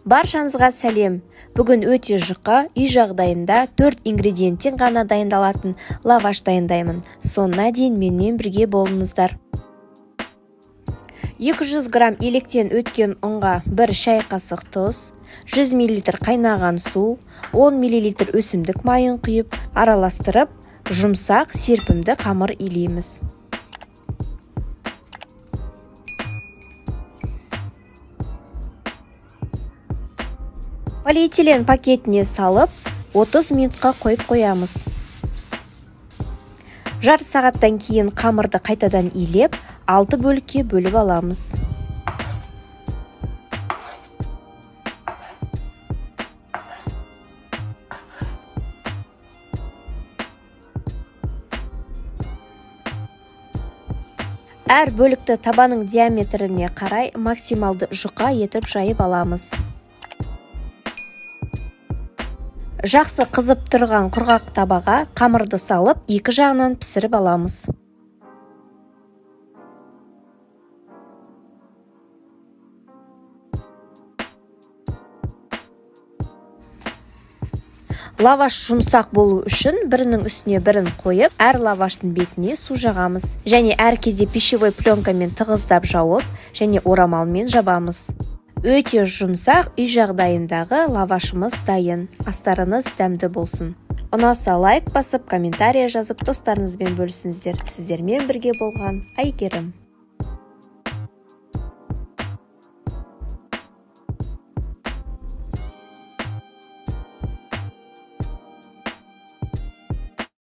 Баршаңызға сәлем. Бүгін өте жұқа, үй жағдайында 4 ингредиенттен ғана дайындалатын лаваш дайындаймын. Соңына дейін менімен бірге болыңыздар. 200 грамм електен өткен ұнға 1 шай қасық тұз, 100 мл қайнаған су, 10 мл өсімдік майын құйып, араластырып, жұмсақ серпімді қамыр илейміз. Полиэтилен пакетіне салып, 30 минутқа қойып қоямыз. Жарты сағаттан кейін қамырды қайтадан илеп, 6 бөлікке бөліп аламыз. Әр бөлікті табаның диаметріне қарай максималды жұқа етіп жайып аламыз. Жақсы қызып тұрған құрғақ табаға қамырды салып, екі жағынан пісіріп аламыз. Лаваш жұмсақ болу үшін бірінің үстіне бірін қойып, әр лаваштың бетіне су жағамыз. Және әр кезде пищевой пленкамен тығыздап жауып, және орамалмен жабамыз. Өте жұмсақ үй жағдайындағы лавашымыз дайын. Астарыңыз дәмді болсын. Ұнаса лайк басып, комментария жазып, достарыңызбен бөлісіңіздер. Сіздермен бірге болған Айгерім.